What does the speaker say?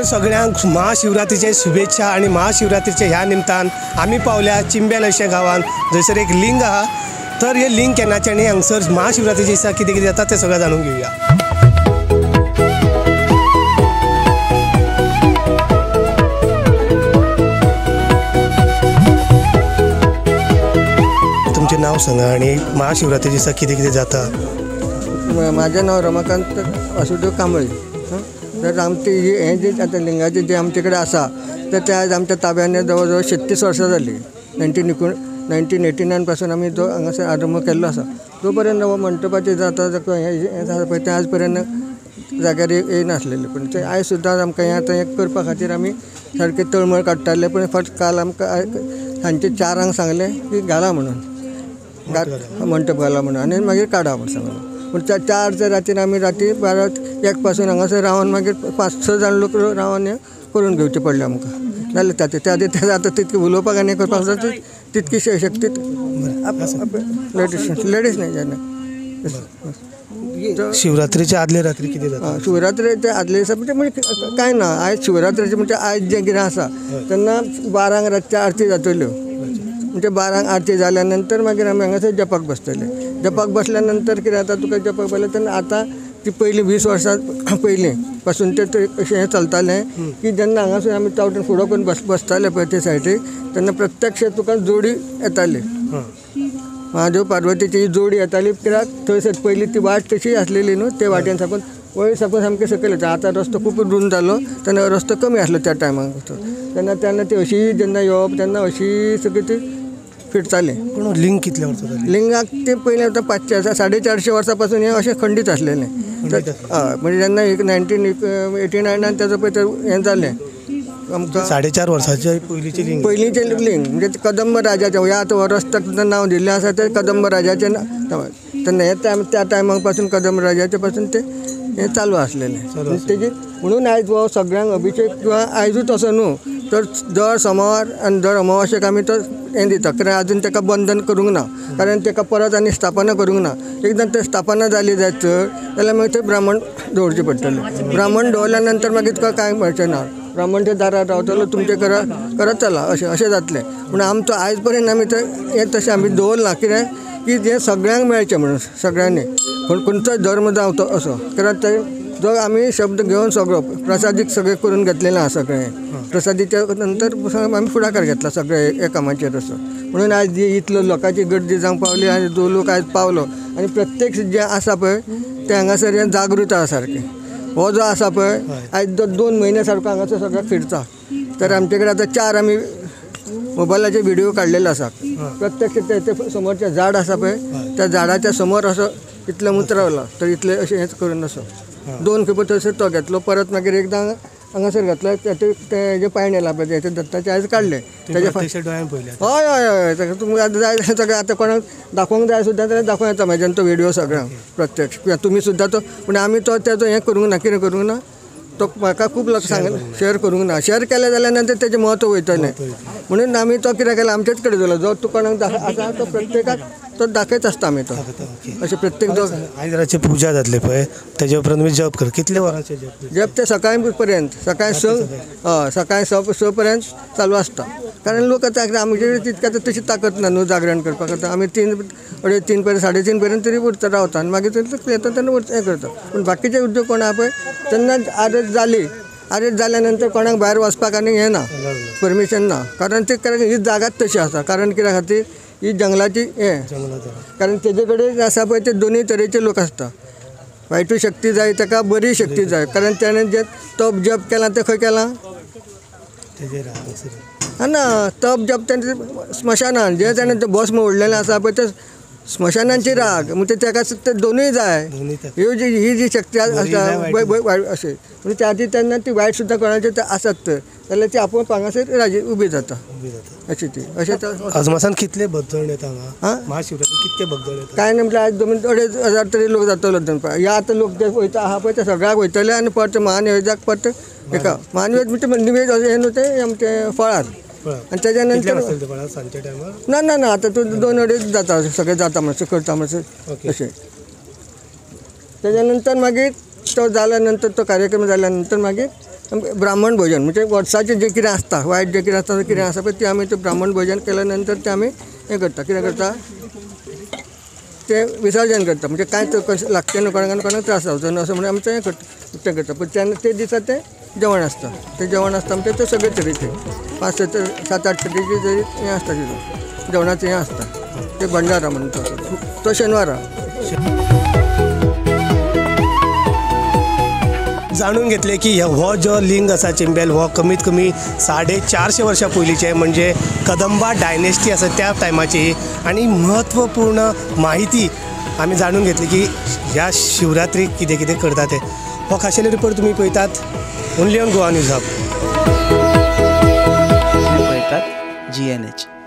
तर सगळ्यांक महाशिवरात्रीचे शुभेच्छा आनी महाशिवरात्रीचे ह्या निमतान आमी पावल्या चिंबेल अशें गांवांत जंयसर एक लिंग आहा। तर हे लिंग केन्नाचें आनी हांगसर महाशिवरात्रीचे दिसा कितें कितें जाता तें सगळें जाणून घेवया। तुमचें नांव सांगा आनी महाशिवरात्रीचे दिसा कितें कितें जाता। म्हाजें नांव रमाकांत वासुदेव कांबळे। तर आमची हें जे आतां लिंगाचें जें आमचे कडेन आसा तर तें आयज आमच्या ताब्यान जवळ जवळ 36 वर्सां जालीं। 1989 पासून आमी तो हांगासर आरंभ केल्लो आसा। जो पर्यंत हो मंटपाचेर जाता हें जाता पळय तें आज पर्यंत जाग्यार येयनासलेलें, पूण तें आयज सुद्दां आमकां हें आतां हें करपा खातीर आमी सारकें तळमळ काडटाले। पूण फक्त काल आमकां सांजचे 4 सांगलें की घाला म्हणून, मंटप घाला म्हणून आनी मागीर काडा म्हूण सांगलें। पूण त्या 4 रातीन आमी राती 12-1 पासून हांगासर रावन मागीर 5-6 जाण लोक रावन हें करून घेवचें पडलें आमकां। जालें ताचें त्या खातीर आतां तितकें उलोवपाक आनी करपाक सुद्दां तितकी शक्ती लेडीज न्ही जेन्ना शिवरात्रीच्या आदले रात्री कितें जाता? शिवरात्रीच्या आदले दिसा म्हणजे कांय ना, आयज शिवरात्रीचें म्हणजे आयज जें कितें आसा तेन्ना 12 रातच्या आरती जातल्यो। म्हणजे 12 आरती जाल्या नंतर मागीर आमी हांगासर जपाक बसतले। जपाक बसल्या नंतर कितें जाता, तुका जपाक बसलें तेन्ना आतां ती पयलीं 20 वर्सां पयलीं पासून तें अशें हें चलतालें की जेन्ना हांगासर आमी चावटेन फुडो करून बसताले पळय ते सायडीक तेन्ना प्रत्यक्ष तुका जोडी येताली, महादेव पार्वतीची जोडी येताली। कित्याक थंयसर पयलीं ती वाट तशी आसलेली न्हू, ते वाटेन साकून वयर साकून सामकें सकयल येता। आतां रस्तो खूब रूंद जालो तेन्ना रस्तो कमी आसलो त्या टायमाक, तेन्ना तेन्ना ती अशी जेन्ना येवप तेन्ना अशी सगळी ती फिरताली। पूण लिंग कितले वर्सां जालीं? लिंगाक ते पयलीं आतां 500 450 वर्सां पासून हें अशें खंडीत आसलेलें। हय, म्हणजे जेन्ना एक 1989 तेजो पळय हें जालें आमकां 4.5 वर्सांचे पयलींचें लिंग, पयलींचें लिंग म्हणजे कदंब राजाचें ह्या आतां हो रस्त्याक नांव दिल्लें आसा तें कदंब राजाचें नांव। तेन्ना हें त्या टायमाक पासून कदंब राजाचे पासून तें हें चालू आसलेलें तेजी। म्हणून आयज हो सगळ्यांक अभिशेक किंवा आयजूच असो न्हू तर दर सोमवार आनी दर अमावास्येक आमी तो हें दिता, कारण आजून ताका बंधन करूंक ना, कारण ताका परत आनी स्थापना करूंक ना। एकदां ते स्थापना जाली जायत तर जाल्यार मागीर थंय ब्राह्मण दवरचें पडटलें। ब्राह्मण दवरल्या नंतर मागीर तुका कांय मेळचें ना, ब्राह्मण ते दारार रावतलो तुमचें करा करत चला अशें अशें जातलें। पूण आमचो आयज पर्यंत आमी ते हें तशें आमी दवरलां कितें की जें सगळ्यांक मेळचें म्हणून, सगळ्यांनी खंयचोय धर्म जावं तो असो, कारण ते जो आमी शब्द घेवन सगळो प्रसादीक सगळें करून घेतलेलें आसा सगळें प्रसादीच्या नंतर आमी फुडाकार घेतला सगळे ह्या कामाचेर असो। म्हणून आयज जी इतलो लोकांची गर्दी जावंक पावली आनी जो लोक आयज पावलो आनी प्रत्येक जें आसा पळय तें हांगासर हें जागृत आसा सारकें। हो जो आसा पळय आयज जो 2 म्हयने सारको हांगासर सगळ्याक फिरता। तर आमचे कडेन आतां 4 आमी मोबायलाचे व्हिडिओ काडलेले आसा। प्रत्यक्ष ते समोरचें झाड आसा पळय त्या झाडाच्या समोर असो इतलो मुत्रावला तर इतलें अशें हेंच करून असो 2 खेपो थंयसर तो घेतलो, परत मागीर एकदां हांगासर घेतलो तेजे पायणेला पळय तेजे दत्ताचे आयज काडले तेजे हय हय हय ताका तुमकां आतां जाय सगळें आतां कोणाक दाखोवंक जाय सुद्दां जाल्यार दाखोवं येता म्हाज्यान तो व्हिडिओ सगळ्यांक प्रत्यक्ष किंवा तुमी सुद्दां तो। पूण आमी तो तेजो हें करूंक ना, कितें करूंक ना, तो म्हाका खूब लोक सांगलें शेअर करूंक ना, शेअर केलें जाल्यार नंतर तेजें म्हत्व वयतलें म्हणून आमी तो कितें केलें आमचेच कडेन दवरलो। जो तूं कोणाक आसा तो प्रत्येकाक तो दाखयत आसता आमी तो अशें प्रत्येक जो आयज रातची पुजा जातली पळय तेजे उपरांत तुमी जप कर कितले वरांचे जप? जप ते सकाळी पर्यंत, सकाळी 6 हय सकाळी 6 पर्यंत चालू आसता। कारण लोक आतां आमचे तितके आतां तशी ताकत ना न्हू जागरण करपाक, आतां आमी 3 2.5 पर्यंत 3.5 पर्यंत तरी उरता रावता आनी मागीर येता तेन्ना हें करता। पूण बाकीचे उद्योग कोण आहा पळय तेन्ना आरत जाली, आरत जाल्या नंतर कोणाक भायर वचपाक आनी हें ना, परमिशन ना, कारण ते कारण ही जागाच तशी आसा। कारण कित्या खातीर ही जंगलाची हें, कारण तेजे कडेन आसा पळय ते दोनूय तरेचे लोक आसता, वायटूय शक्ती जाय ताका, बरी शक्ती जाय, कारण तेणें जें तप जप केलां तें खंय केलां ना, तप जप तेणें स्मशानान जें तेणें भस्म ओडलेलें आसा पळय तें स्मशानांची राग, म्हणजे ताका ते दोनूय जाय। ह्यो जी ही जी शक्ती आसा अशें म्हणजे त्या खातीर तेन्ना ती वायट सुद्दां कोणाचे आसत तर जाल्यार ती आपोआप हांगासर राजी उबी जाता अशी ती अशें। अजमासान कितले भक्तजण येता हांगा महाशिवरात्री कितके भक्तजण येता? कांय ना म्हटल्यार आयज 2-2.5 हजार तरी लोक जातलो दनपार। ह्या आतां लोक जे वयता आहा पळय ते सगळ्याक वयतले आनी परत महानिवेदाक परत एका महानिवेद म्हणजे निवेद हें न्हू तें आमचें फळार आनी तेज्या नंतर ना ना ना आतां तूं 2-2.5 जाता सगळें जाता मातशें करता मातशें अशें। तेज्या नंतर मागीर तो जाल्या नंतर तो कार्यक्रम जाल्या नंतर मागीर ब्राह्मण भोजन म्हणजे वर्साचें जें कितें आसता वायट जें कितें आसता कितें आसा पळय तें आमी तें ब्राह्मण भोजन केल्या नंतर तें आमी हें करता कितें करता तें विसर्जन करता म्हणजे कांय कशें लागचें न्हू कोणाक कोणाक त्रास जावचो न्हू असो म्हणून आमी तें हें करता तें करता. पूण तेन्ना ते दिसा तें जेवण आसता तें जेवण आसता म्हणजे तें सगळे तरेचें 5 ते 7 8 तरेचें तरी हें आसता तितून जेवणाचें हें आसता तें भंडारा म्हणटा तो शेनवारा. जाणून घेतले की हो जो लिंग आसा चिंबेल हो कमीत कमी 450 वर्सां पयलींचे म्हणजे कदंबा डायनेस्टी आसा त्या टायमाची आनी म्हत्वपूर्ण माहिती आमी जाणून घेतली की ह्या शिवरात्रीक कितें कितें करता ते. हो खाशेलो रिपोर्ट तुमी पळयतात only on Goa news hub. पळयतात GNH.